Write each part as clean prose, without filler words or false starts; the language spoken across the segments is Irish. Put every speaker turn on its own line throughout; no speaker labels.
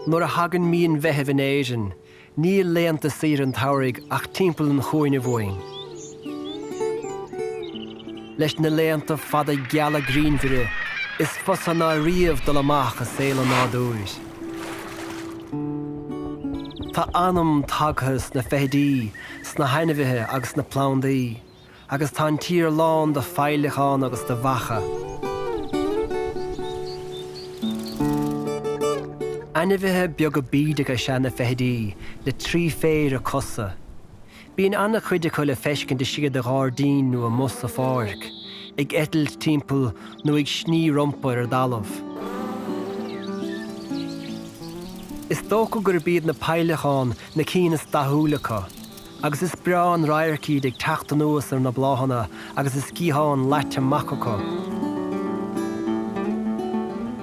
Nuair a thagann mí an Mheithimh in Éirinn, níl laethanta saoire an tsamhraidh ach timpeall an chúinne uainn. Leis na laethanta fada geala grianmhara, is fusa ná riamh dul amach i saol an nádúir. Tá anam tagtha sna feithidí, sna hainmhithe agus sna plandaí. Agus tá an tír lán de pheidhleacáin agus de bheacha. Ainmhithe beaga bídeacha is ea na feithidí, le 3 phéire cosa. Bíonn an-chuid acu le feiscint istigh i do ghairdín nó amuigh sa pháirc, ag eitilt timpeall nó ag sní rompu ar an dtalamh. Is dócha gurb iad na peidhleacáin na cinn is dathúla acu. Agus is breá an radharc iad ag teacht anuas ar na bláthanna agus a sciatháin leaite amach acu.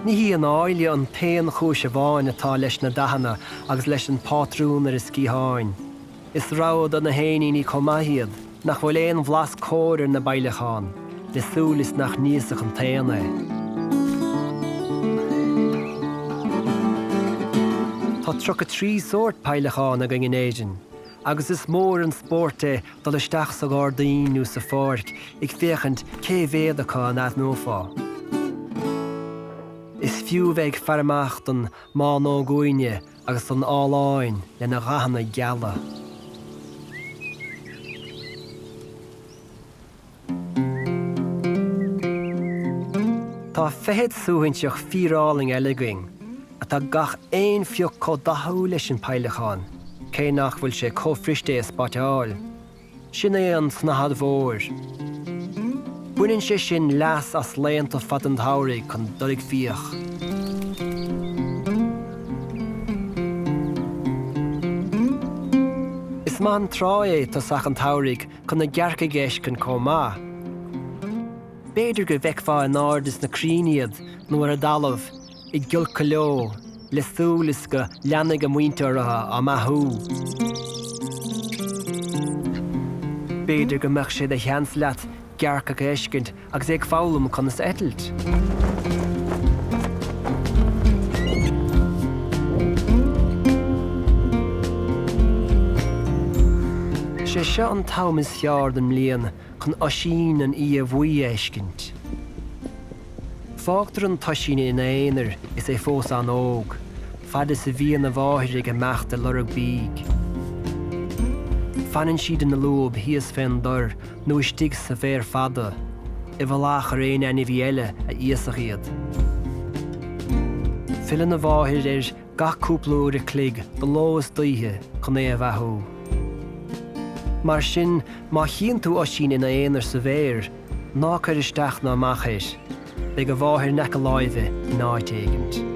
Ní hí an áille an t-aon chúis amháin atá leis na dathanna agus leis an bpátrún ar a sciatháin. Is rabhadh do na héiníní chomh maith iad nach bhfuil aon bhlas cóir ar na bpeidhleacáin, le súil is nach n-íosfadh an t-éan é. Tá 33 sórt peidhleacáin againn in Éirinn. Agus is mór an spórt é dul isteach sa ghairdín nó sa pháirc ag féachaint cé mhéad acu a n-aithneofá. Is fiú a bheith ag faire amach don mbánóg uaine agus don fhaoileán lena dhathanna geala. Tá feithid suaithinseach fíorálainn eile againn, atá gach aon phioc chomh dathúil leis an bpeidhleacán, cé nach bhfuil sé chomh fuirist é a spotáil. Sin é an tsnáthaid mhór. Baineann sé sin leas as laethanta fada an tsamhraidh chun dul ag fiach. Is maith an tráth é tosach an tsamhraidh chun na cearcaigh a fheiscint chomh maith. B'fhéidir go bhfeicfeá in airde sna crainn iad nó ar an dtalamh, ag giolcadh leo, le súil is go leanfaidh a muintir orthu á mbeathú. B'fhéidir go mbeadh sé de sheans leat gearrcach a fheiscint agus é ag foghlaim conas eitilt. Sé seo an t-am is fearr den mbliain chun oisín an fhia bhuí a fheiscint. Fágtar an t-oisín ina aonar is é fós an-óg, fad is a bhíonn a mháthair ag imeacht ag lorg bídh. Fanann siad ina lúb thíos fén dtor nó istigh sa bhféar fada, i bhfolach ar aon ainmhí eile a íosfadh iad. Filleann a mháthair air gach cúpla uair a chloig de ló is d'oíche chun é a bheathú. Mar sin, má chíonn tú oisín ina aonar sa bhféar, ná cuir isteach ná amach air, beidh a mháthair in aice láimhe in áit éigint.